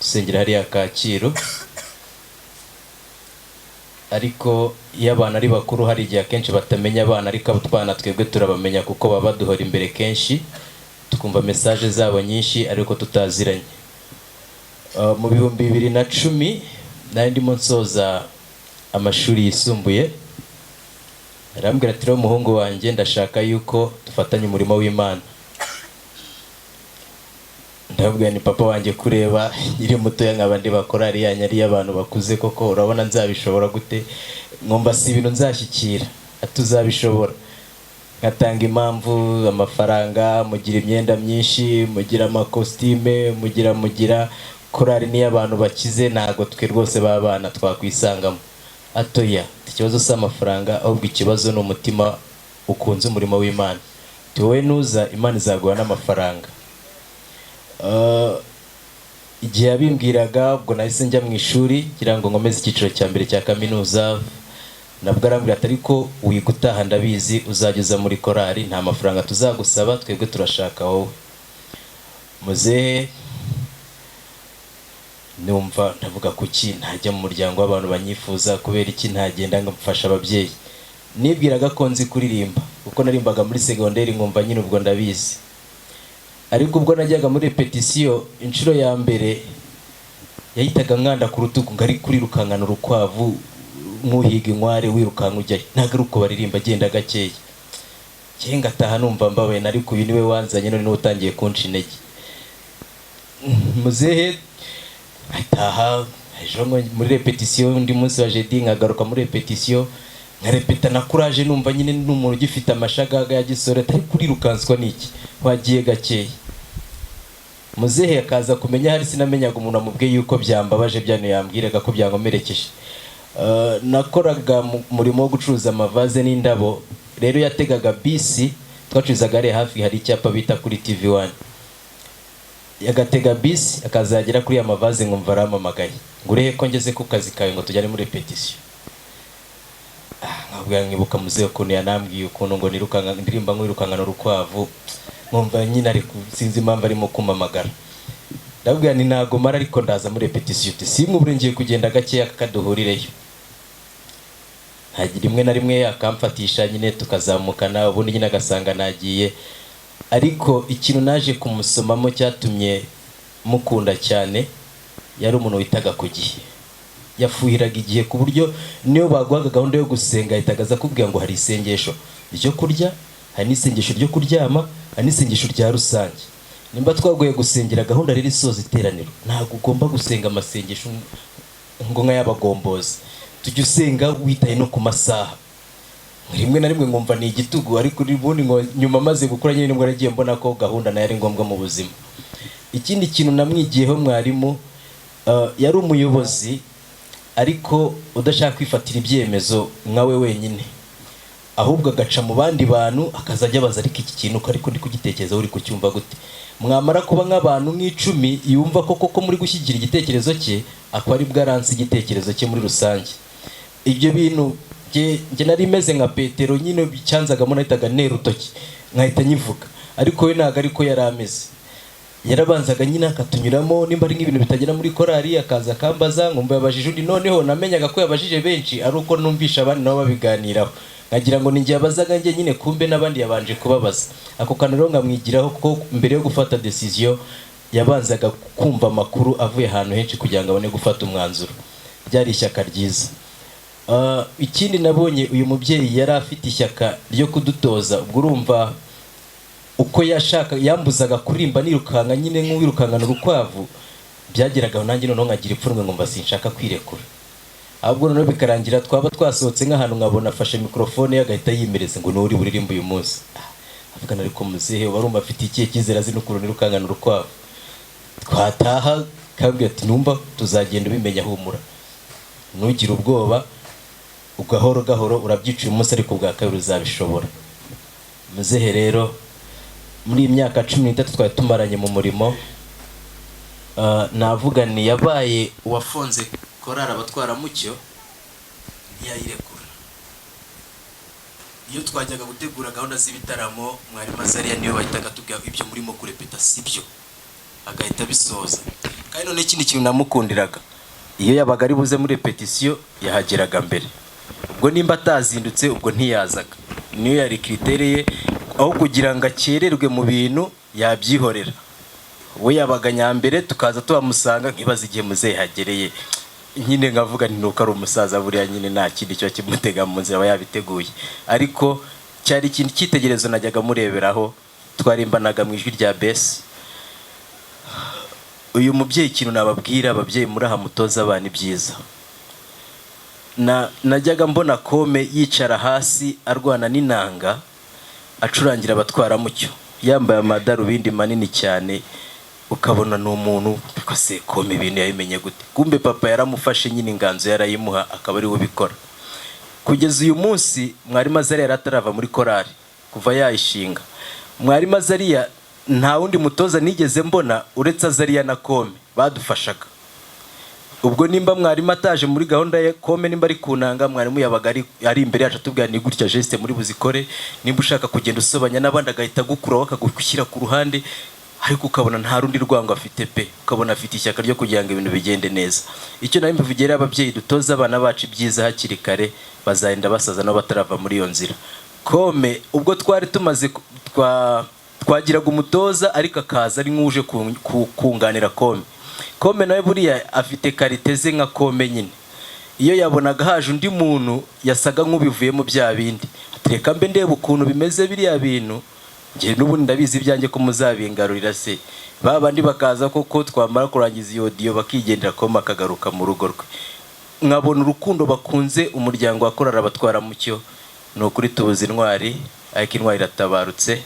Usengera hariya Kacyiru. Ariko iyo abantu ari bakuru, hari igihe akenshi batamenya abana, ariko abo twana twebwe turabamenya, kuko baba baduhora imbere kenshi, tukumva message zabo nyinshi ariko tutaziranye. Mu 2010 nari ndimo nsoza amashuri yisumbuye. Arambwira ati: "Rero umuhungu wanjye, ndashaka yuko dufatanya umurimo w'Imana." Ndababwira ni: "Papa wanjye, kureba nkiri mutoya nkaba ndi bakorari yanyu ari iy'abantu bakuze, koko urabona nzabishobora gute? Nkumva si ibintu nzashyikira." Ati: "Uzabishobora." Ngatanga impamvu: amafaranga, mugira imyenda myinshi, mugira amakositime, mugira korari niyo abantu bakize, ntabwo twe rwose b'abana twakwisangamo. Atoya, ikibazo si amafaranga, ahubwo ikibazo ni umutima ukunze umurimo w'Imana. Ati: "Wowe nuza, Imana izaguha n'amafaranga." Igihe yabimbwiraga, ubwo nahise njya mu ishuri kugira ngo nkomeze icyiciro cya mbere cya kaminuza. Nabwo arambwira ati: "Ariko wiga utaha, ndabizi uzajya uza muri korari, nta mafaranga tuzagusaba, twebwe turashaka wowe." Muzehe numva ndavuga: "Kuki ntajya mu muryango w'abantu banyifuza? Kubera iki ntagenda ngafasha ababyeyi?" Nibwiraga ko nzi kuririmba kuko narimbaga muri segonderi, nkumva nyine ubwo ndabizi. Ariko ubwo najyaga muri répétition inshuro ya mbere, yahitaga nkanda ku rutugu ngo: "Ari kurirukankana urukwavu nk'uhiga inkware, wirukanka ujyayo, ntabwo ari uko baririmba, agenda gakeya." Njye ngataha numva mbabaye, ariko uyu niwe wanzanye, none niwe utangiye kunca intege. Muzehe ataha ejo ngo muri répétition, undi munsi wa jeudi nkagaruka muri répétition, nkarepeta na courage, numva nyine ni umuntu ugifite amashagaga ya gisore, atari kurirukanswa n'iki, wagiye gakeya. Muzehe akaza kumenya, hari sinamenyaga umuntu amubwiye yuko byambabaje, byano yambwiraga ko byankomerekeje. Nakoraga mu murimo wo gucuruza amavaze n'indabo. Rero yategaga bisi, twacuruzaga hariya hafi, hari icyapa bita kuri TV One. Yagatega bisi akazagera kuri ya mavaze, nkumva arampamagaye ngo: "Urehe ko ngeze ku kazi kawe ngo tujyane muri répétition?" Nkabwira, nkibuka muzehe ukuntu yanambwiye ukuntu ngo nirukanka, ndirimba nkwirukankana urukwavu, nkumva nyine ari sinzi impamvu arimo kumpamagara. Ndabwira ni: "Ntago mara, ariko ndaza muri répétition." Uti: "Simubure, ngiye kugenda gakeya kaduhurireyo." Ntagira rimwe na rimwe akamfatisha nyine tukazamukana, ubundi nyine agasanga nagiye. Ariko ikintu naje kumusomamo cyatumye mukunda cyane, yari umuntu witaga ku gihe, yafuhiraga igihe, ku buryo niyo baguhaga gahunda yo gusenga ahitaga aza akubwira ngo hari isengesho ryo kurya, hari n'isengesho ryo kuryama, hari n'isengesho rya rusange. Nimba twaguye gusengera gahunda rero isoza iteraniro, ntabwo ugomba gusenga amasengesho ngo nk'ay'abagombozi, tujya usenga witaye no ku masaha. Rimwe na rimwe nkumva ni igitugu, ariko ubundi ngo nyuma maze gukura nyine nibwo nagiye mbona ko gahunda nayo ari ngombwa mu buzima. Ikindi kintu namwigiyeho, mwarimu yari umuyobozi ariko udashaka kwifatira ibyemezo nkawe wenyine, ahubwo agaca mu bandi bantu, akazajya abaza: "Ariko iki kintu ko ariko ndi kugitekereza, uri kucyumva gute?" Mwamara kuba nk'abantu nk'icumi, yumva ko koko muri gushyigikira igitekerezo cye, akaba ari bwo aranse igitekerezo cye muri rusange. Ibyo bintu njye nari meze nka Petero nyine, cyanzagamo nahitaga nera urutoki nkahita nyivuga, ariko we ntabwo ariko yari ameze. Yarabanzaga nyine akatunyuramo, nimba ari nk'ibintu bitagera muri korali akaza akambaza, nkumva yabajije undi. Noneho namenyaga ko yabajije benshi ari uko numvisha abandi nabo babiganiraho, nkagira ngo ni njye yabazaga njye nyine, kumbe n'abandi yabanje kubabaza. Ako kantu rero nkamwigiraho ko mbere yo gufata decision yabanzaga kumva amakuru avuye ahantu henshi kugira ngo abone gufata umwanzuro. Byari ishyaka ryiza. Ikindi nabonye, uyu mubyeyi yari afite ishyaka ryo kudutoza. Ubwo urumva uko yashaka yambuzaga kuririmba nirukanka nyine nk'uwirukankana urukwavu, byageraga nanjye noneho nkagira ipfunwe, ngumva sinshaka kwirekura. Ahubwo noneho bikarangira twaba twasohotse nk'ahantu, nkabona afashe mikorofone ye agahita yimereza ngo niwe uri buririmbe uyu munsi. Avuga, ariko muzehe warumva afite ikihe cyizere, azi n'ukuntu nirukankana urukwavu? Twataha kabwira ati: "Numva tuzagenda ubimenya, humura, ntugire ubwoba, gahoro gahoro urabyica uyu munsi, ariko bwa kabiri uzabishobora." Muzehe rero muri iyi myaka 13 twari tumaranye mu murimo, navuga ni yabaye uwafunze korari Abatwaramucyo, ntiyayirekura. Iyo twajyaga gutegura gahunda z'ibitaramo, mwarimu Azariya niwe wahitaga atubwira: "Ibyo murimo kurepeta si byo." Agahita abisoza. Kandi none ikindi kintu namukundiraga, iyo yabaga ari buze muri répétition yahageraga mbere. Ubwo nimba atazindutse, ubwo ntiyazaga. Niyo yari critère ye. Aho kugira ngo akererwe mu bintu, yabyihorera. We yabaga nyambere, tukaza tuhamusanga. Nkibaza igihe muzehe hagereye nyine, nkavuga nti nuko ari umusaza buriya nyine, nta kindi kiba kimutega mu nzira, aba yabiteguye. Ariko cyari ikintu cyitegererezo najyaga mureberaho. Twarimbanaga mu ijwi rya bass. Uyu mubyeyi, ikintu nababwira, ababyeyi muri aha, mutoza abana ibyiza. Na najyaga mbona Kome yicara hasi arwana n'inanga, acurangira abatwaramucyo, yambaye amadarubindi manini cyane, ukabona ni umuntu. Ariko se Kome ibintu yabimenye gute? Kumbe papa yaramufashe nyine, inganzo yarayimuha, akaba ariwe ubikora kugeza uyu munsi. Mwarimu Azariya yari atarava muri korari kuva yayishinga. Mwarimu Azariya, nta wundi mutoza nigeze mbona uretse Azariya na Kome badufashaga. Ubwo nimba mwarimu ataje muri gahunda ye, Kome nimba ari kunanga, mwarimu yabaga ari imbere yacu atubwira: "Ni gutya geste muri buzikore." Nimba ushaka kugenda usobanya n'abandi, agahita agukuraho akagushyira ku ruhande. Ariko ukabona nta rundi rwango afite pe, ukabona afite ishyaka ryo kugira ngo ibintu bigende neza. Icyo nari mbivugiye rero, ababyeyi dutoze abana bacu ibyiza hakiri kare, bazagenda basaza nabo batarava muri iyo nzira. Kome ubwo twari tumaze twagiraga umutoza, ariko akaza ari nk'uje kunganira Kome. Kome nawe buriya afite qualité ze nka Kome nyine. Iyo yabonaga haje undi muntu, yasaga nk'ubivuyemo bya bindi: "Reka mbe ndeba ukuntu bimeze biriya bintu, njye n'ubundi ndabizi ibyanjye ko muzabingarurira se." Ba bandi bakaza koko, twamara kurangiza iyo audio bakigendera, Kome akagaruka mu rugo rwe. Nkabona urukundo bakunze umuryango wa korali Abatwaramucyo. Ni ukuri tubuze intwari, ariko intwari iratabarutse.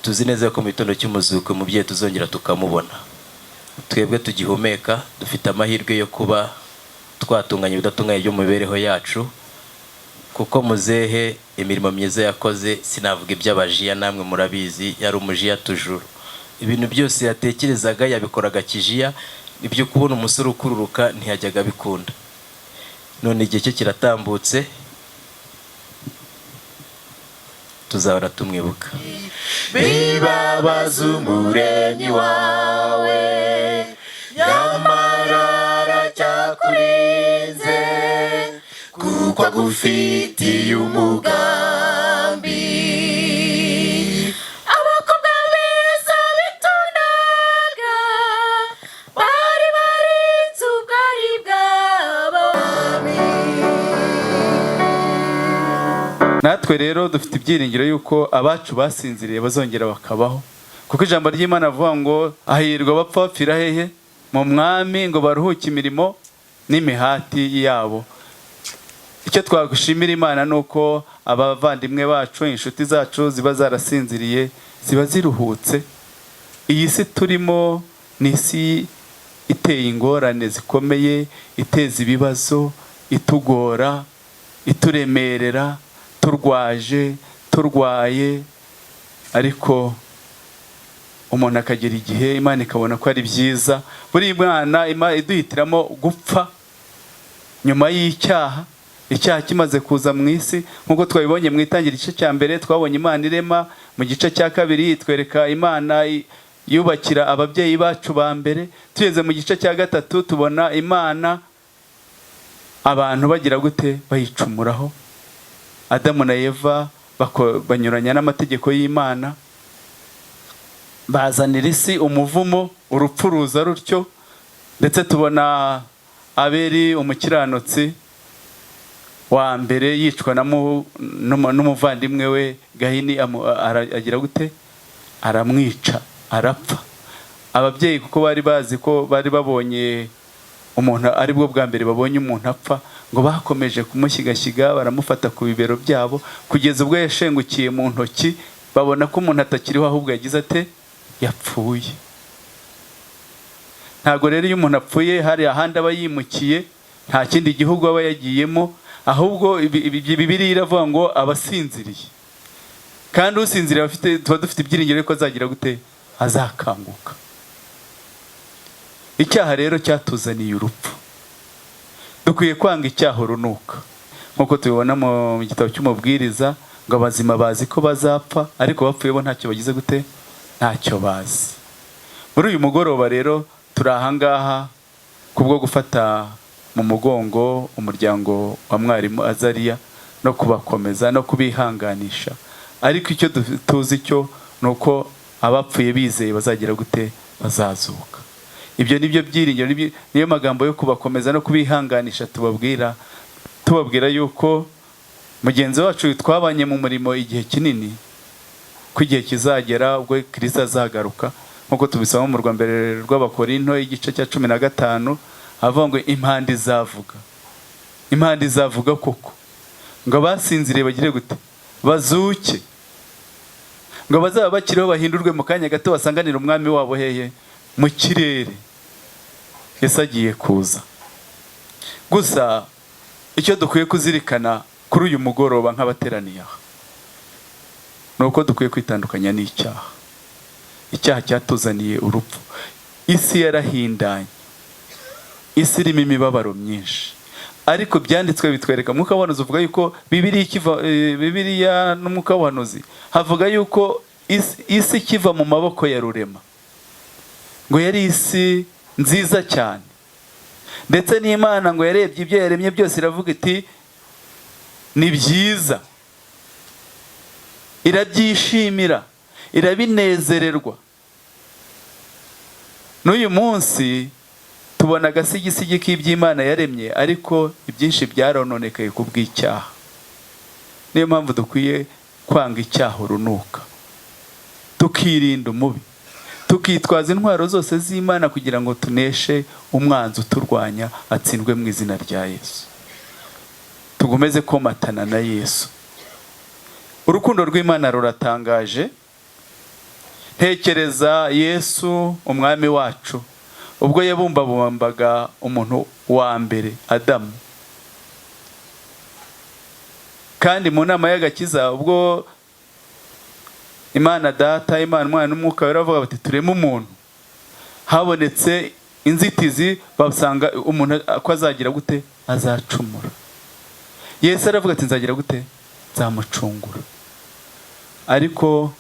Tuzi neza ko mu gitondo cy'umuzuko umubyeyi tuzongera tukamubona. Twebwe tugihumeka dufite amahirwe yo kuba twatunganya ibidatunganye byo mu mibereho yacu, kuko muzehe imirimo myiza yakoze, sinavuga iby'abajiya, namwe murabizi, yari umujiya tujuru. Ibintu byose yatekerezaga yabikoraga kijiya. Ibyo kubona umusore ukururuka ntiyajyaga abikunda. None igihe cye kiratambutse, tuzahora tumwibuka. Bibabaza Umuremyi wawe, nyamara aracyakurinze kuko agufitiye umugambi. Abakobwa beza bitondaga bari barinze ubwari bwabo. Natwe rero dufite ibyiringiro yuko abacu basinziriye bazongera bakabaho, kuko ijambo ry'Imana avuga ngo hahirwa abapfa bapfira hehe? Mu Mwami, ngo baruhuke imirimo n'imihati yabo. Icyo twagushimira Imana ni uko abavandimwe bacu, inshuti zacu ziba zarasinziriye, ziba ziruhutse. Iyi si turimo ni isi iteye ingorane zikomeye, iteza ibibazo, itugora, ituremerera, turwaje, turwaye. Ariko umuntu akagera igihe Imana ikabona ko ari byiza. Buri mwana iduhitiramo gupfa nyuma y'icyaha. Icyaha kimaze kuza mu isi, nk'uko twabibonye mu itangira igice cya mbere, twabonye Imana irema. Mu gice cya kabiri itwereka Imana yubakira ababyeyi bacu ba mbere. Tugeze mu gice cya gatatu, tubona Imana abantu bagira gute? Bayicumuraho. Adamu na Eva banyuranya n'amategeko y'Imana, bazanira isi umuvumo, urupfu ruza rutyo. Ndetse tubona Abeli umukiranutsi wa mbere yicwa n'umuvandimwe we Gahini. Agira gute? Aramwica, arapfa. Ababyeyi, kuko bari bazi ko bari babonye umuntu, aribwo bwa mbere babonye umuntu apfa, ngo bakomeje kumushyigashiga, baramufata ku bibero byabo kugeza ubwo yashengukiye mu ntoki, babona ko umuntu atakiriho, ahubwo yagize ate? Yapfuye. Ntabwo rero iyo umuntu apfuye hari ahandi aba yimukiye, nta kindi gihugu aba yagiyemo, ahubwo Bibiliya iravuga ngo abasinziriye. Kandi usinziriye afite, tuba dufite ibyiringiro ko azagira gute? Azakanguka. Icyaha rero cyatuzaniye urupfu. Dukwiye kwanga icyaha urunuka, nk'uko tubibona mu gitabo cy'Umubwiriza ngo abazima bazi ko bazapfa, ariko bapfuye bo ntacyo bagize gute? Ntacyo bazi. Muri uyu mugoroba rero turi ahangaha kubwo gufata mu mugongo umuryango wa mwarimu Azariya no kubakomeza no kubihanganisha. Ariko icyo tuzi cyo ni uko abapfuye bizeye bazagira gute? Bazazuka. Ibyo nibyo byiringiro, niyo magambo yo kubakomeza no kubihanganisha tubabwira, tubabwira yuko mugenzi wacu twabanye mu murimo igihe kinini, ko igihe kizagera ubwo Kristo azagaruka, nk'uko tubisoma mu rwa mbere rw'Abakorinto igice cya 15, avuga ngo impanda izavuga, impanda izavuga koko, ngo abasinziriye bagire gute? Bazuke, ngo bazaba bakiriho bahindurwe mu kanya gato, basanganire umwami wabo hehe? Mu kirere. Yesu agiye kuza. Gusa icyo dukwiye kuzirikana kuri uyu mugoroba nk'abateraniye aha ni uko dukwiye kwitandukanya n'icyaha. Icyaha cyatuzaniye urupfu. Isi yarahindanye, isi irimo imibabaro myinshi, ariko byanditswe bitwereka, Mwuka w'ubuhanuzi uvuga yuko Bibiliya ikiva, Bibiliya n'Umwuka w'ubuhanuzi havuga yuko isi ikiva mu maboko ya Rurema ngo yari isi nziza cyane, ndetse n'Imana ngo yarebye ibyo yaremye byose iravuga iti ni byiza, irabyishimira, irabinezererwa. N'uyu munsi tubona agasigisigi k'iby'Imana yaremye, ariko ibyinshi byarononekaye ku bw'icyaha. Niyo mpamvu dukwiye kwanga icyaha urunuka, tukirinda umubi, tukitwaza intwaro zose z'Imana kugira ngo tuneshe umwanzi uturwanya, atsindwe mu izina rya Yesu. Tugomeze komatana na Yesu. Urukundo rw'Imana ruratangaje. Ntekereza Yesu umwami wacu ubwo yabumbabumbaga umuntu wa mbere Adamu, kandi mu nama y'agakiza ubwo Imana Data, Imana Umwana n'Umwuka Wera bavuga bati tureme umuntu, habonetse inzitizi, basanga umuntu ko azagira gute? Azacumura. Yesu aravuga ati nzagira gute? Nzamucungura. Ariko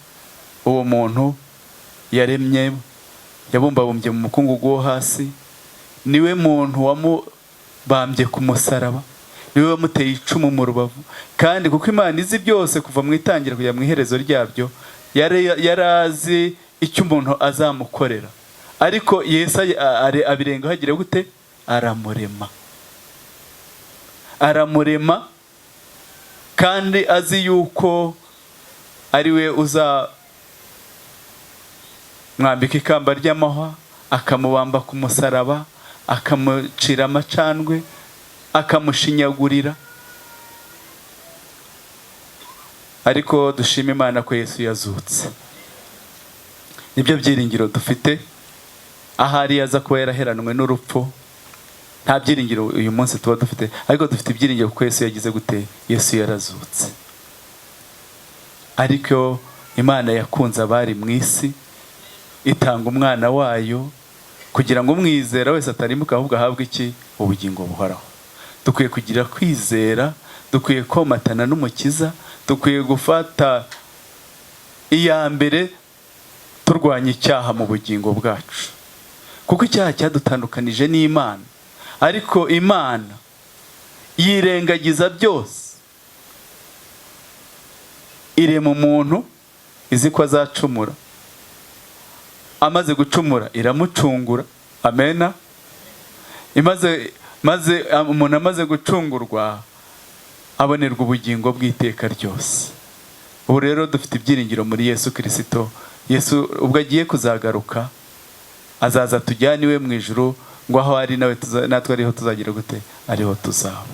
uwo muntu yaremye, yabumbabumbye mu mukungugu wo hasi, niwe muntu wamubambye ku musaraba, niwe wamuteye icumu mu rubavu. Kandi kuko Imana izi byose kuva mu itangira kugera mu iherezo ryabyo, yari azi icyo umuntu azamukorera. Ariko Yesu abirengaho, agira gute? Aramurema, aramurema, kandi azi yuko ari we uzamwambika ikamba ry'amahwa, akamubamba ku musaraba, akamucira amacandwe, akamushinyagurira. Ariko dushima Imana ko Yesu yazutse. Nibyo byiringiro dufite. Ahari yaza kuba yaraheranwe n'urupfu, nta byiringiro uyu munsi tuba dufite, ariko dufite ibyiringiro kuko Yesu yagize gute? Yesu yarazutse. Ariko Imana yakunze abari mu isi, itanga umwana wayo kugira ngo umwizera wese atarimbuka, ahubwo ahabwe iki? Ubugingo buhoraho. Dukwiye kugira kwizera, dukwiye komatana n'Umukiza, dukwiye gufata iya mbere turwanya icyaha mu bugingo bwacu, kuko icyaha cyadutandukanije n'Imana. Ariko Imana yirengagiza byose, irema umuntu izi ko azacumura, amaze gucumura iramucungura. Amena. Imaze maze umuntu amaze gucungurwa abonerwa ubugingo bw'iteka ryose. Ubu rero dufite ibyiringiro muri Yesu Kirisito. Yesu ubwo agiye kuzagaruka, azaza tujyane iwe mu ijuru, ngo aho ari nawe natwe ariho tuzagira gute? Ariho tuzaba.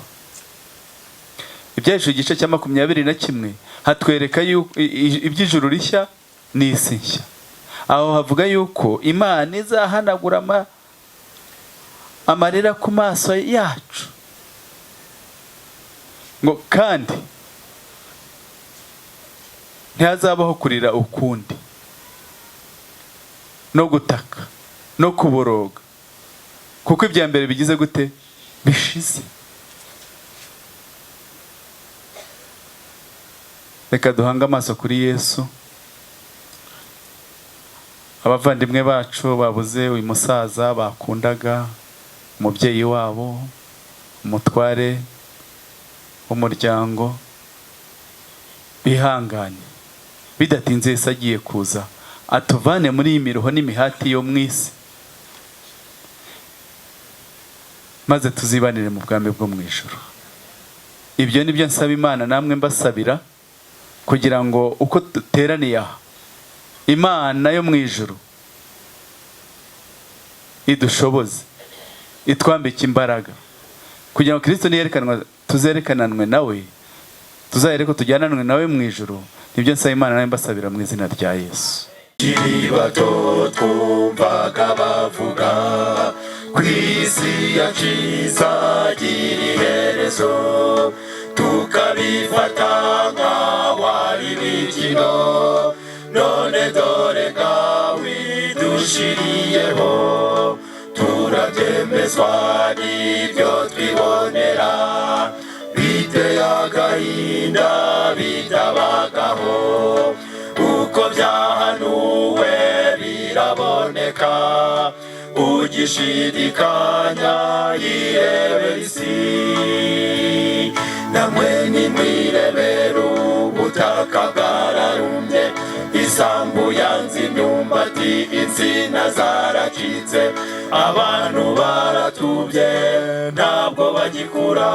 Ibyahishuwe igice cya 21 hatwereka yuko iby'ijuru rishya n'isi nshya. Aho havuga yuko Imana izahanagura amarira ku maso yacu, ngo kandi ntihazabaho kurira ukundi, no gutaka, no kuboroga, kuko ibya mbere bigize gute? Bishize. Reka duhange amaso kuri Yesu. Abavandimwe bacu babuze uyu musaza bakundaga, umubyeyi wabo, umutware w'umuryango, bihangane. Bidatinze Yesu agiye kuza atuvane muri iyi miruho n'imihati yo mu isi, maze tuzibanire mu bwami bwo mu ijuru. Ibyo ni byo nsaba Imana namwe mbasabira, kugira ngo uko duteraniye aha, Imana yo mu ijuru idushoboze, itwambike imbaraga, kugira ngo Kristo niyerekanwa tuzerekananwe nawe, tuzahera ko tujyananwe nawe mu ijuru. Nibyo nsaba Imana nawe mbasabira mu izina rya Yesu. Tukiri bato twumvaga bavuga ku isi yacu izagira iherezo, tukabifata nk'aho ari imikino, none dore ngawe idushiriyeho, turabyemezwa n'ibyo twibonera, biteye agahinda bitabagaho, uko byahanuwe biraboneka, ugishidikanya yirebera isi. Namwe nimwirebera ubutaka bwararumbye, isambu yanze imyumbati, insina zaracitse, abantu baratubye ntabwo bagikura,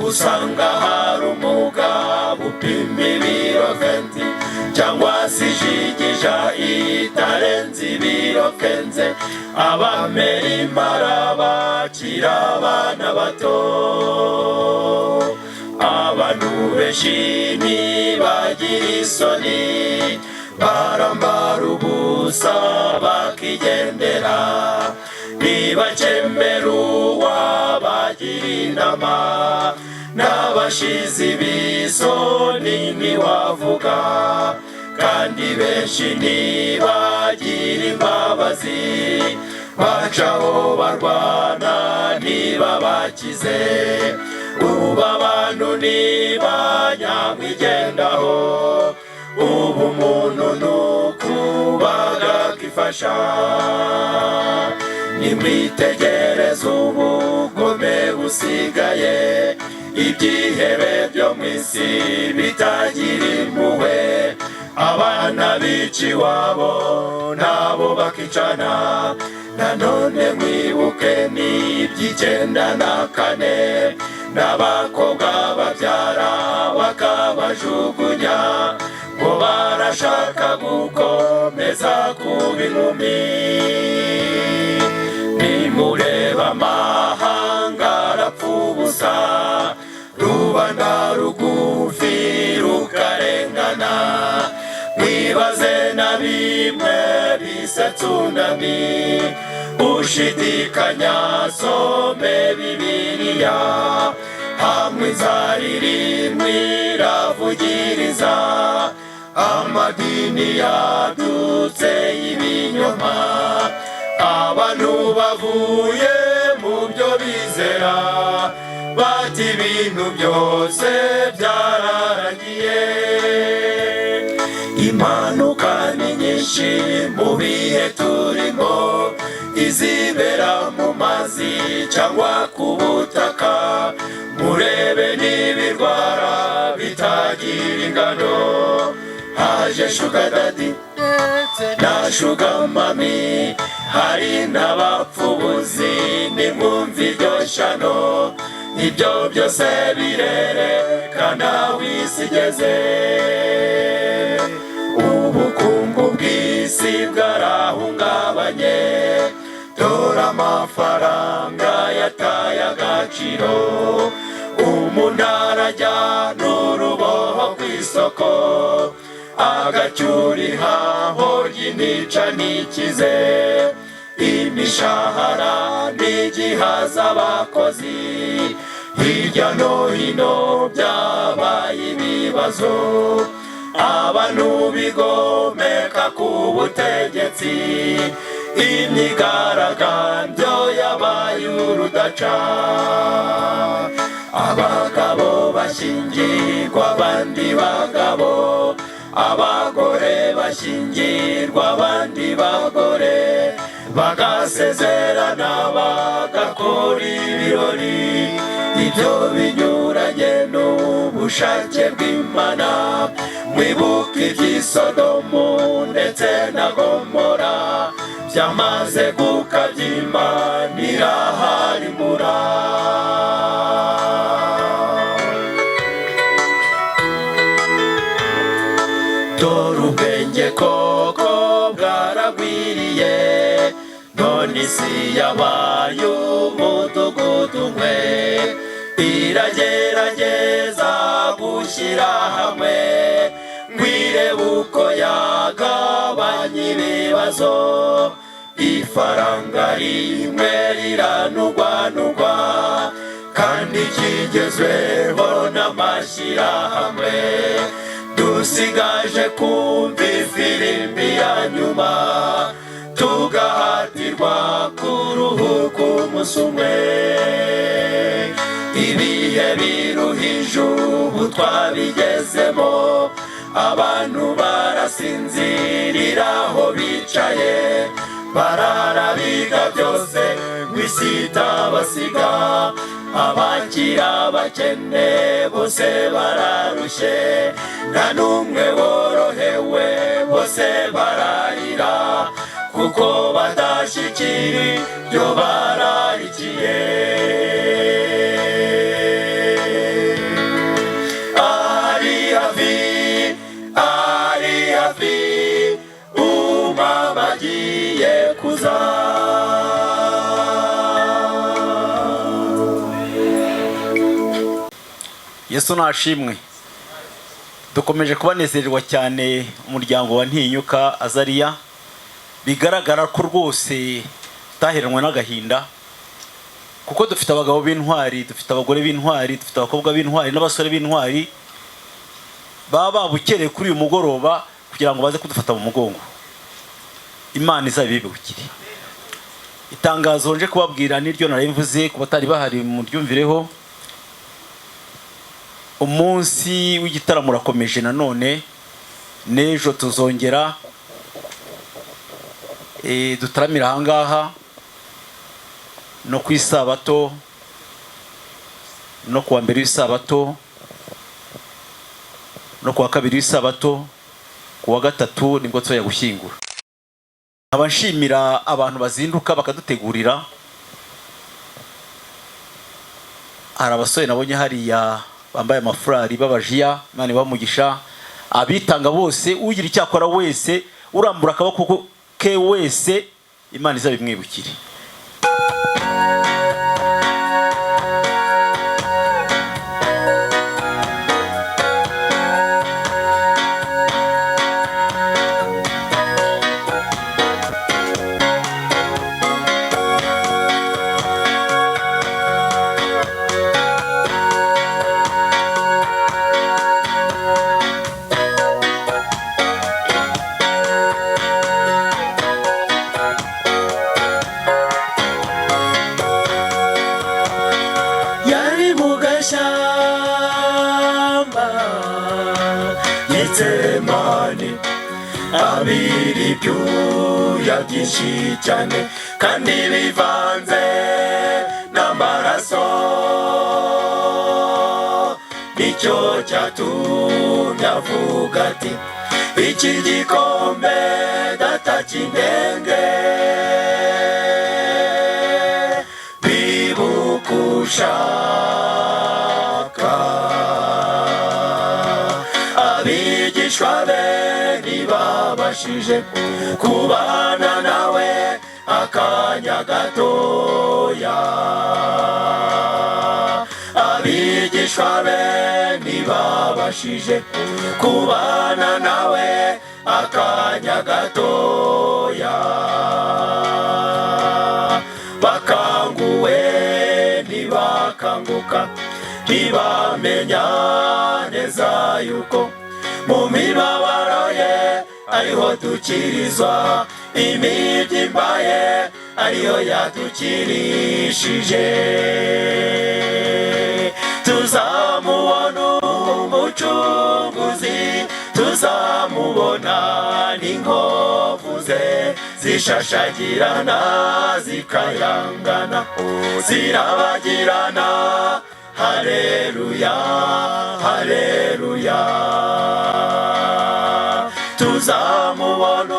usanga hari umugabo upima ibiro 20 cyangwa se ijigija itarenze ibiro 15, abamera impara bakiri abana bato. Abantu benshi ntibagira isoni, barambara ubusa bakigendera, ntibakemera uwabagira inama, n'abashizi b'isoni ntiwavuga, kandi benshi ntibagira imbabazi, bacaho barwana ntibabakize, ubu abantu ntibanyamwigendaho, ubu umuntu nukubaga akifasha. Nimwitegereze ubugome busigaye, ibyihebe byo mu isi bitagira impuhwe, abana bica iwabo nabo bakicana, nanone mwibuke n'iby'icyenda na 4, n'abakobwa babyara bakabajugunya, ngo barashaka gukomeza kuba inkumi. Nimureba amahanga arapfa ubusa, rubanda rugufi rukarengana, mwibaze na bimwe bise tsunami, ushidikanya some Bibiliya, hamwe inzara irimwe iravugiriza, amadini yadutse y'ibinyoma, abantu bavuye mu byo bizera, bati ibintu byose byararangiye. Impanuka ni nyinshi mu bihe turimo, izibera mu mazi cyangwa ku butaka, murebe n'ibirwara bitagira ingano, haje sugar daddy na sugar mummy, hari n'abapfubuzi, nimwumva iryo shano, ibyo byose birerekana w'isi igeze. Ubukungu bw'isi bwarahungabanye, dore amafaranga yataye agaciro, umuntu arajya n'uruboho ku isoko, agacyura ihaho ry'intica n'ikize, imishahara n'igihaza abakozi, hirya no hino byabaye ibibazo, abantu bigomeka ku butegetsi, imyigaragambyo yabaye urudaca, abagabo bashyingirwa abandi bagabo, Abagore bashyingirwa abandi bagore, bagasezerana, bagakora ibirori. Ibyo binyuranye n'ubushake bw'Imana. Mwibuke iby'isodomu ndetse na Gomora, byamaze gukabya, Imana iraharimbura. Dore ubwenge koko bwaragwiriye, none isi yabaye umudugudu umwe. Iragerageza gushyira hamwe ngo irebe uko yagabanya ibibazo. Ifaranga rimwe riranugwanugwa, kandi kigezweho n'amashyirahamwe. Dusigaje kumva ifirimbi ya nyuma, tugahatirwa kuruhuka umunsi umwe. Ibihe biruhije ubu twabigezemo, abantu barasinzirira aho bicaye, barara biga byose ngo isi itabasiga. Abakira, abakene, bose bararushye, nta n'umwe worohewe. Bose bararira kuko badashyikira ibyo bararikiye. Ari hafi, ari hafi, umwami agiye kuza. Yesu nashimwe. Dukomeje kubanezererwa cyane, umuryango wa Ntinyuka Azariya. Bigaragara ko rwose utaheranwe n'agahinda, kuko dufite abagabo b'intwari, dufite abagore b'intwari, dufite abakobwa b'intwari n'abasore b'intwari baba babukereye kuri uyu mugoroba kugira ngo baze kudufata mu mugongo. Imana izabibibukire. Itangazo nje kubabwira niryo nari mvuze, ku batari bahari muryumvireho. Umunsi w'igitaramo urakomeje nanone, n'ejo tuzongera dutaramira ahangaha, no ku Isabato, no kuwa mbere w'Isabato, no kuwa kabiri w'Isabato. Ku wa gatatu nibwo tuzajya gushyingura. Nkaba nshimira abantu bazinduka bakadutegurira. Hari abasore nabonye hariya bambaye amafurari b'abajiya, Imana ibaha. Abitanga bose, ugira icyo akora wese, urambura akaboko ke wese, Imana izabimwibukire. Yari mu gashyamba Getsemani, abira ibyuya byinshi cyane kandi bivanze n'amaraso. Nicyo cyatumye avuga ati: "Iki gikombe Data kindenge." Bibuka ushaka, abigishwa be ntibabashije kubana nawe akanya gatoya. Abigishwa be ntibabashije kubana nawe akanya gatoya. Bakanguwe ntibakanguka, ntibamenya neza yuko mu mibabaro ye ariho dukirizwa, imibyimba ye ariyo yadukirishije. Tuzamubona Umucunguzi, tuzamubona. Zishashagirana zikayangana, zirabagirana. Haleluya, haleluya. Tuzamubona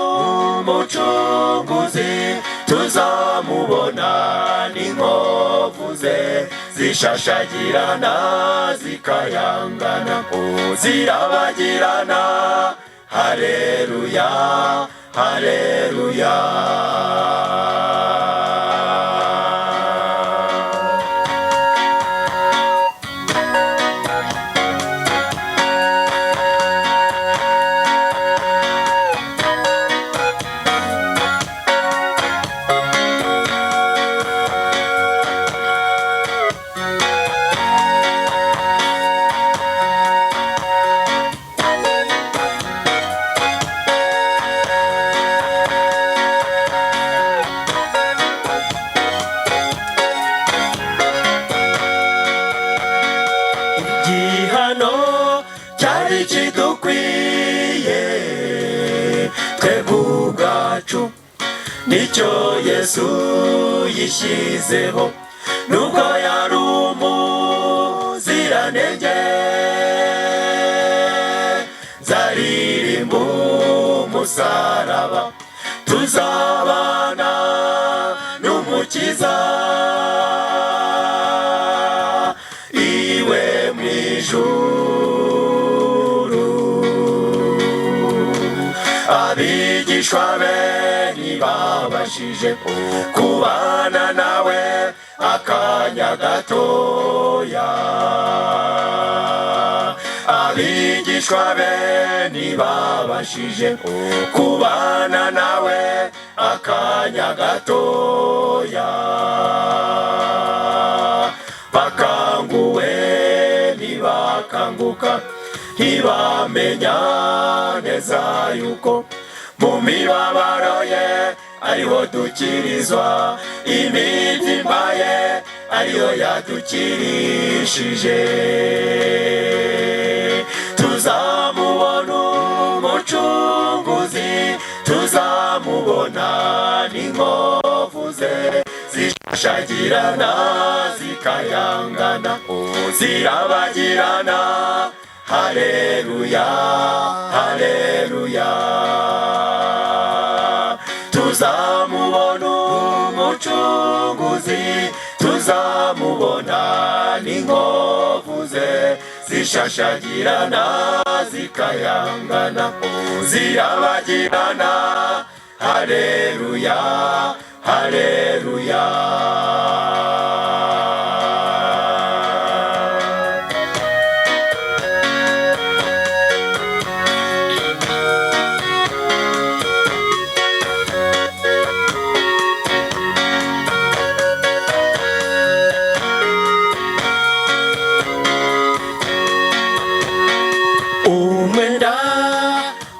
Umucunguzi, tuzamubona n'inkovu ze zishashagirana zikayangana, zirabagirana. Haleluya, haleluya. Igihano cyari kidukwiye twebwe ubwacu, nicyo Yesu yishyizeho, nubwo yari umuziranenge. Nzaririmba umusaraba, tuzabana n'Umukiza iwe mu ijuru. Abigishwa be ntibabashije kubana nawe akanya gatoya. Abigishwa be ntibabashije kubana nawe akanya gatoya. Bakanguwe ntibakanguka, ntibamenya neza yuko mu mibabaro ye ariho dukirizwa, imitima ye ariyo yadukirishije. Tuzamubona Umucunguzi, tuzamubona n'inkovu ze zishashagirana zikayangana, zirabagirana. Haleluya, haleluya. Tuzamubona Umucunguzi, tuzamubona n'inkovu ze zishashagirana zikayangana, zirabagirana. Haleluya, haleluya. Umwenda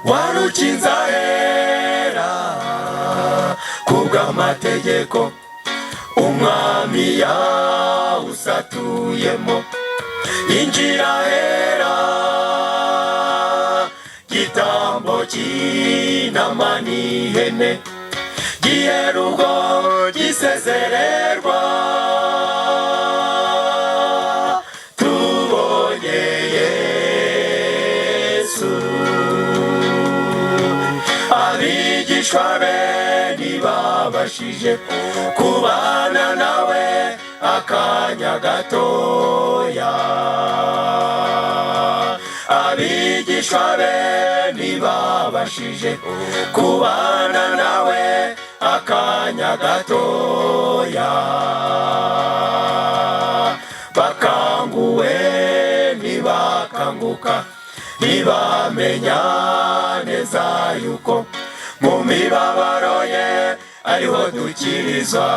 warukinze ahera kubw'amategeko, Umwami yawusatuyemo, yinjira ahera. Gitambo cy'intama n'ihene gihera ubwo gisezererwa. Tubonye Yesu. Abigishwa be ntibabashije kubana nawe akanya gatoya. Abigishwa be ntibabashije kubana nawe akanya gatoya. Bakanguwe ntibakanguka, ntibamenya neza yuko mu mibabaro ye ariho dukirizwa,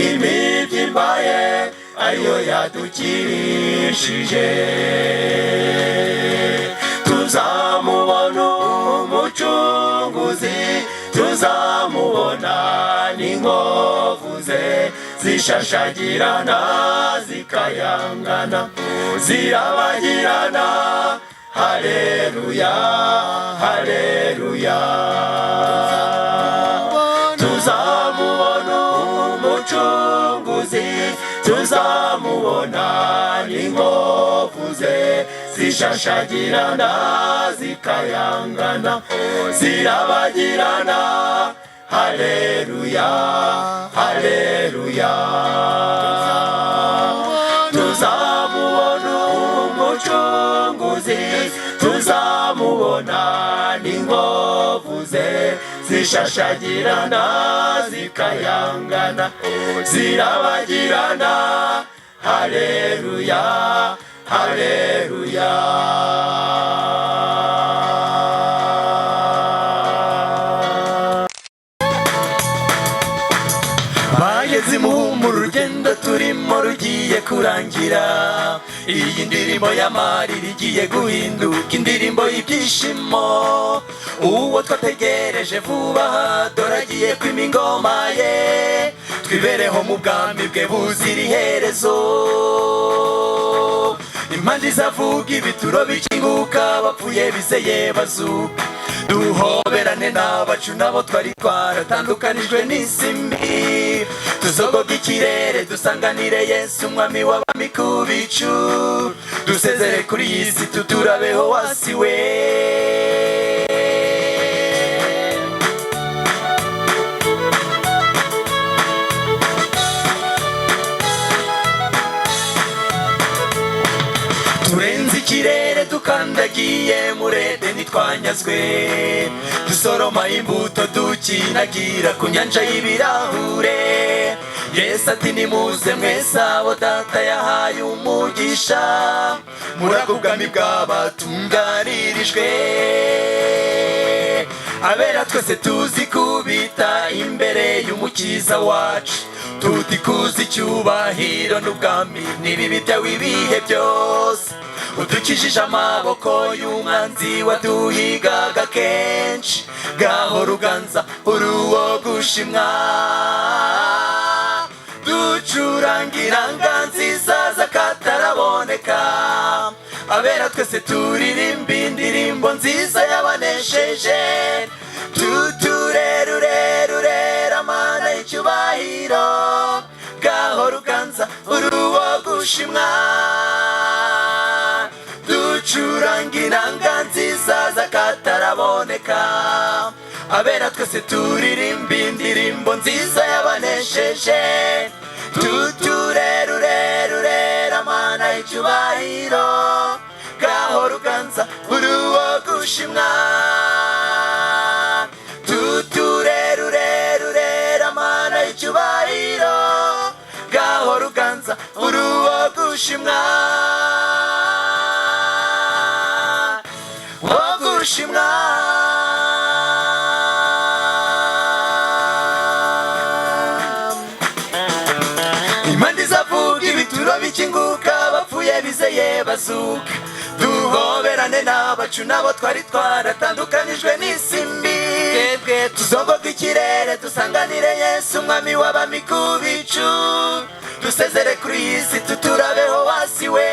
imibyimba ye ariyo yadukirishije. Tuzamubona Umucunguzi, tuzamubona n'inkovu ze zishashagirana zikayangana, zirabagirana. Haleluya, haleluya. Tuzamubona n'inkovu ze zishashagirana zikayangana zirabagirana. Haleluya, haleluya. Tuzamubona umucunguzi, tuzamubona n'inkovu ze zishashagirana zikayangana zirabagirana. Haleluya, haleluya. Bageze mu rugendo turimo rugiye kurangira, iyi ndirimbo y'amarira igiye guhinduka indirimbo y'ibyishimo. Uwo twategereje vuba aha dore agiye kwima ingoma ye, twibereho mu bwami bwe buzira iherezo. Impande izavuga ibituro bikinguka, bapfuye bizeye bazuka, duhoberane n'abacu nabo twari twaratandukanijwe n'isi mbi, tuzogoga ikirere dusanganire Yesu umwami w'abami ku bicu, dusezere kuri iyi si tuturabeho wasiwe. Turenze ikirere dukandagiye muri Edeni twanyazwe, dusoroma imbuto dukinagira ku nyanja y'ibirahure. Yesu ati nimuze mwese abo data yahaye umugisha, murage ubwami bw'abatunganirijwe. Abera twese tuzi kubita imbere y'umukiza wacu, tutikuza icyubahiro n'ubwami n'ibibi byawe ibihe byose. Udukijije amaboko y'umwanzi waduhigaga kenshi, gahora uganza uri uwo gushimwa. Ducuranga inanga nziza z'akataraboneka, abera twese turirimba indirimbo nziza y'abanesheje. Tuturerurerurera mana y'icyubahiro, gahora uganza uri uwo gushimwa. Ducuranga inanga nziza z'akataraboneka, abera twese turirimba indirimbo nziza y'abanesheje. Tuturerurerurera mana y'icyubahiro, gahora uganza uri uwo gushimwa. Tuturerurerurera mana y'icyubahiro, gahora uganza uri uwo gushimwa, wo gushimwa. Impande izavuga ibituro bikinguka, bapfuye bizeye bazuka, duhoberane n'abacu nabo twari twaratandukanijwe n'isi mbi, tuzogoga ikirere dusanganire Yesu umwami w'abami ku bicu, dusezere kuri iyi si tuturabeho wasiwe.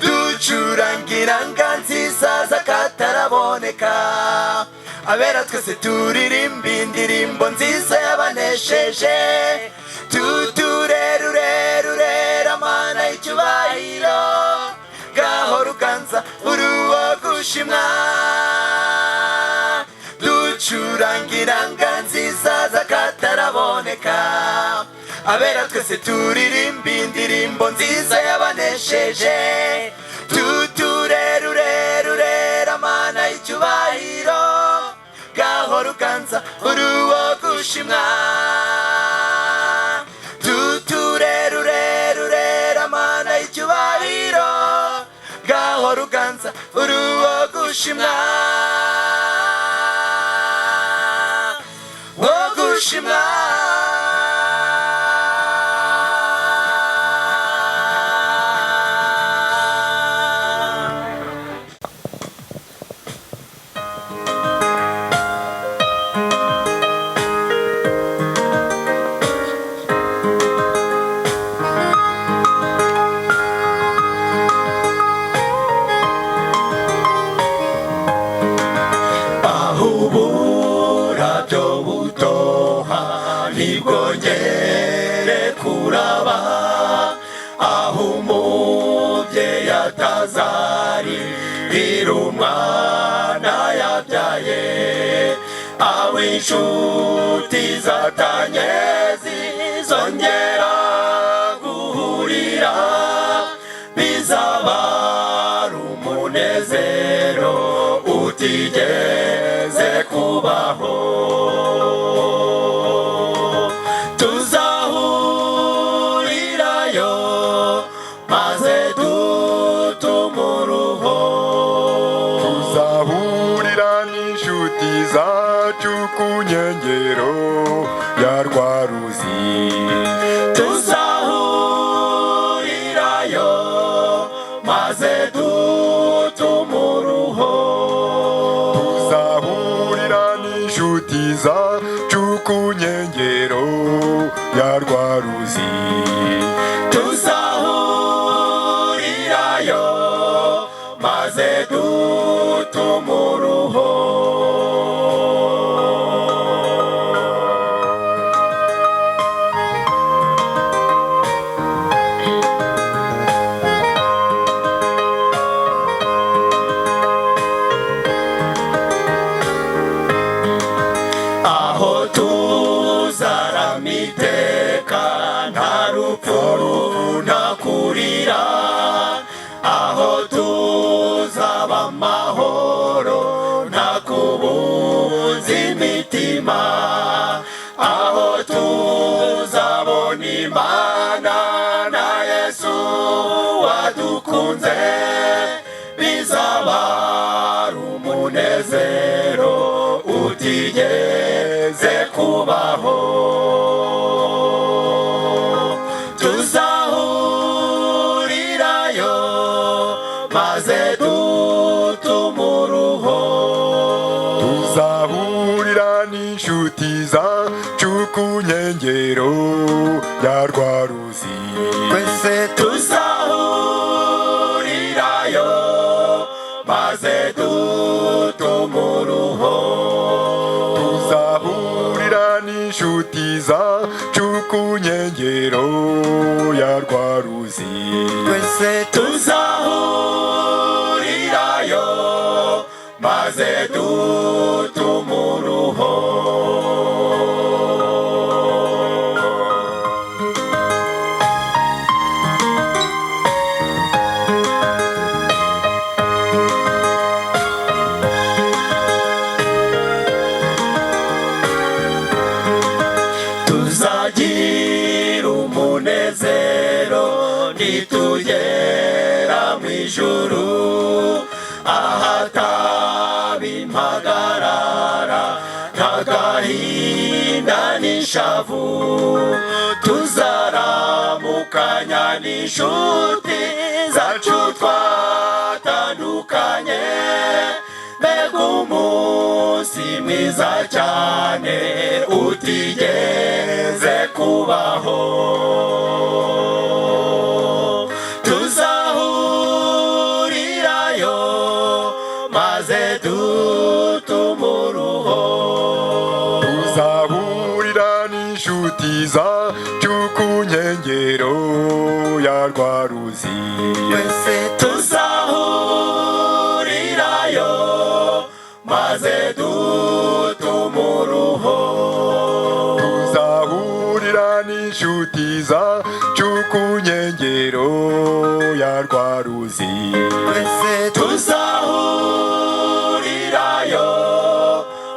Ducuranga inanga nziza z'akataraboneka, abera twese turirimba indirimbo nziza y'abanesheje. Tuturerurerurera mana y'icyubahiro, gahora uganza uri uwo gushimwa. Ducuranga inanga nziza z'akataraboneka, abera twese turirimba indirimbo nziza y'abanesheje. Tuturerurerurera mana y'icyubahiro, gahora uganza uri uwo gushimwa. Tuturerurerurera mana y'icyubahiro, gahora uganza uri uwo gushimwa, wo gushimwa. Aho uburabyo butoha kuraba, aho umubyeyi atazari rira umwana yabyaye, aho inshuti zatanye zizongera guhurira, bizaba ari umunezero utigeze kubaho. Tuzahurirayo maze dutumuruho. Tuzahurira n'inshuti zacu ku nkengero ya rwa ruzi. Tuzahurirayo maze dutumuruho. Tuzahurira n'inshuti zacu ku nkengero ya rwa ruzi. Tuzahurirayo maze dutumuruho. Aho tuzarama iteka, nta rupfu nta kurira, aho tuzaba amahoro, nta kubunza imitima, aho tuzabona Imana na Yesu wadukunze, bizaba ari umunezero utigeze kubaho. Tuzahurirayo maze dutumuruho. Tuzahurira n'inshuti zacu ku nkengero ya rwa ruzi. Twese tuzahurirayo maze dutumuruho. Tuzahurira n'inshuti zacu ku nkengero ya rwa ruzi. Twese tuzahurirayo maze dutumuruho. Tuzagira umunezero nitugera mu ijuru, ahataba impagarara nta gahinda n'ishavu, tuzaramukanya n'inshuti zacu twatandukanye, mbega umunsi mwiza cyane utigeze kubaho. Tuzahurirayo maze dutumuruho. Tuzahurira n'inshuti zacu ku nkengero ya rwa ruzi. Twese tuzahurirayo maze dutumuruho. Tuzahurira n'inshuti zacu ku nkengero ya rwa ruzi. Twese tuzahurirayo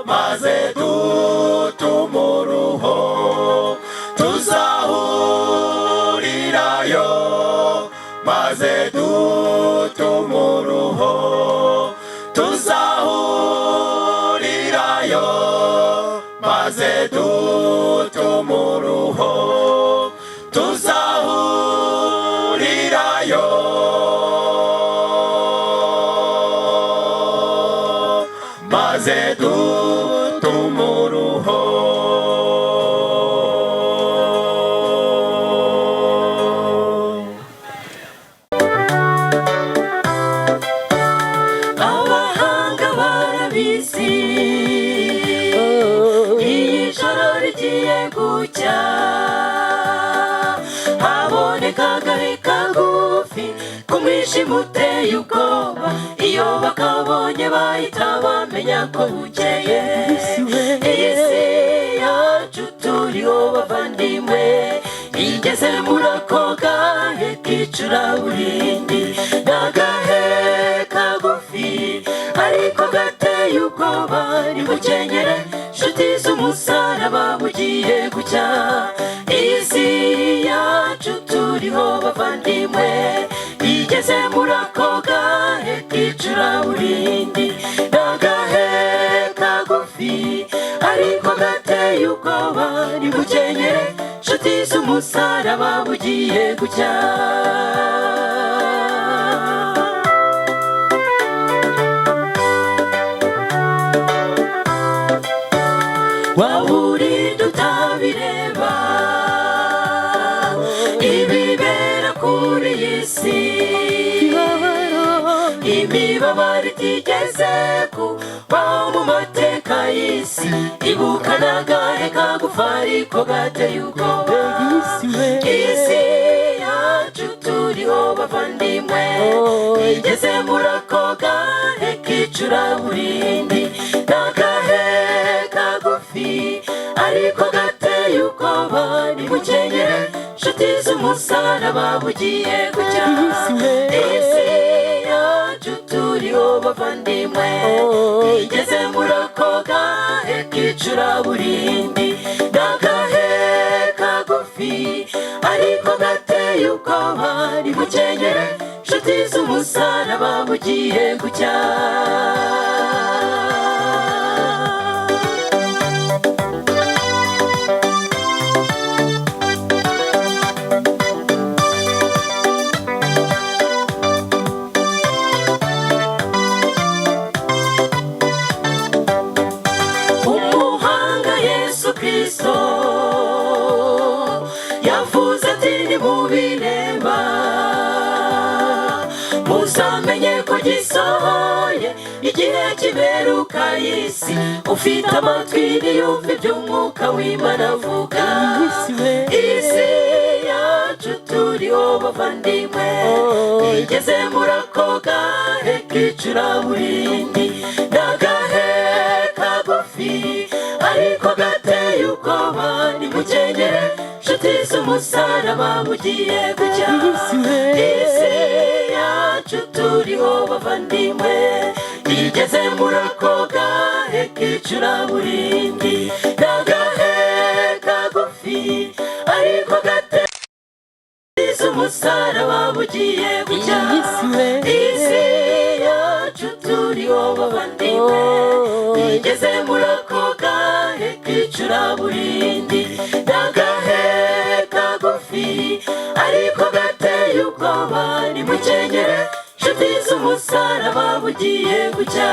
maze dutumuruho. Tuzahurirayo maze dutumuruho. Tuzahurirayo maze dutumuruho. Tuzahurirayo maze dutumuruho. Abahanga barabizi, iyi joro Haboneka agahe kagufi k'umwijima uteye ubwoba, iyo bakabonye bahita bamenya ko bukeye. Iyi si yacu turiho bavandimwe, igeze muri ako gahe k'icuraburindi. Ni agahe kagufi ariko gateye ubwoba, nimukenyere nshuti z'umusaraba bugiye gucya. Iyi si yacu turiho bavandimwe, igeze muri ako gahe k'icuraburindi. Ni agahe kagufi ariko gateye ubwoba, nimukenyere nshuti z'umusaraba bugiye gucya. Waba urinda utabireba ibibera kuri iyi si, imibabaro itigeze kubaho mu mateka y'isi, ibuka n'agahe kagufa ariko gateye ubwoba. Iyi si yacu turiho bavandimwe, igeze muri ako gahe k'icuraburindi. Ni agahe kagufi ariko gateye ubwoba, nimukenyere nshuti z'umusaraba bugiye gucya. Iyi si yacu turiho bavandimwe, igeze muri ako gahe k'icuraburindi. Ni agahe kagufi ariko gateye ubwoba, nimukenyere nshuti z'umusaraba bugiye gucya. Umuhanga Yesu Kristo yavuze ati nimubireba muzamenye ko gisohoye igihe kiberuka y'isi. Ufite amatwi niyumve iby'umwuka w'Imana avuga. Isi yacu turiho bavandimwe, igeze muri ako gahe k'icuraburindi. Ni agahe kagufi ariko gateye ubwoba, nimukenyere nshuti z'umusaraba bugiye gucya. Isi yacu turiho bavandimwe, igeze muri ako gahe k'icuraburindi. Ni agahe kagufi ariko gateye z'umusaraba bugiye gucya. Isi yacu turiho bavandimwe, igeze muri ako gahe k'icuraburindi. Ni agahe kagufi ariko gateye ubwoba, nimukenyere nshuti z'umusaraba bugiye gucya.